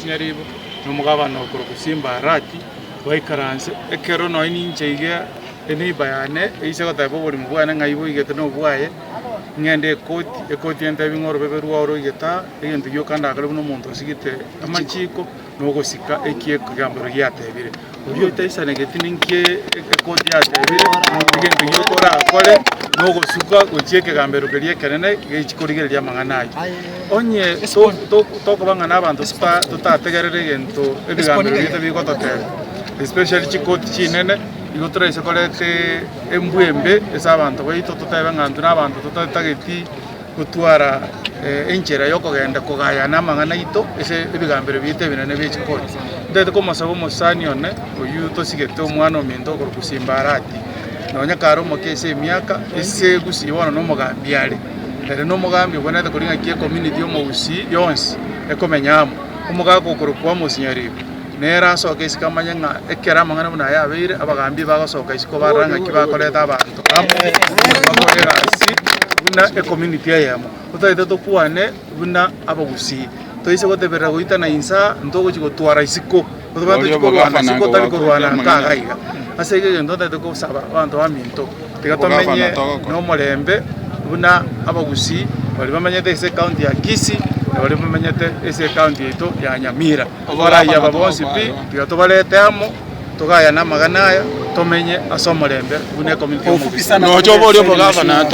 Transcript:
Amos Nyaribo, na omogabana okorokwa Simba Arati, baikaranse. Ekero nonya ninche iga eneighbour yane eise goteba oborimo bwane ng'ai boigete na obwaye, ng'ende ekoti, ekoti entebie ng'a orobebe rwao roigete aa, egento gioka ndakore buna omonto osigete amachiko, na ogosika eki ekegambero giatebire. Oria otaisanegeti ninki ekoti yatebire, egento gioka orakore nogosuka gochia ekegambero keria ekenene gechi korigereria amang'ana ayio. Onye tokoba ng'a nabanto totategerere egento ebigambero biaito bigototebia, especially chikoti chinene, igo toraise koreta embwa embe ase abanto baito totebe ng'a intwe nabanto totatageti gotwara enchera y'okogenda kogayana amang'ana aito ase ebigambero biaito ebinene bie chikoti. Ntagete komosaba omosani one oyio tosigete omwana ominto okorokwa Simba Arati, nonya kare omoke ase emiaka, ase gusii bono na omogambi are. Ere na omogambi obwenerete koria ng'aki ecommunity y'omogusii yonsi ekomenya amo. Omogaka okorokwa Amos Nyaribo, nere asoke isiko amanye ng'a ekero amang'ana buna aya abeire, abagambi bagosoka isiko barora ng'aki bakoreta abanto amo, bakore egasi buna ecommunity eyemo. Totagete tokwane buna abagusii, toise goteberera goitana insaa, ntogochi gotwara isiko, tobwenerete tochie korwana isiko tari korwana nka iga iga. Ase igo egento ntagete kosaba abanto baminto, tiga tomenye nomorembe buna abagusii baria bamenyete ase ecounty ya Kisii na baria bamenyete ase ecounty yaito ya Nyamira. Abarai aba bonsi pi, tiga tobarete amo, togayane amagana aya, tomenye ase omorembe buna ecommunity y'omogusii. Nocha oborie omogavana.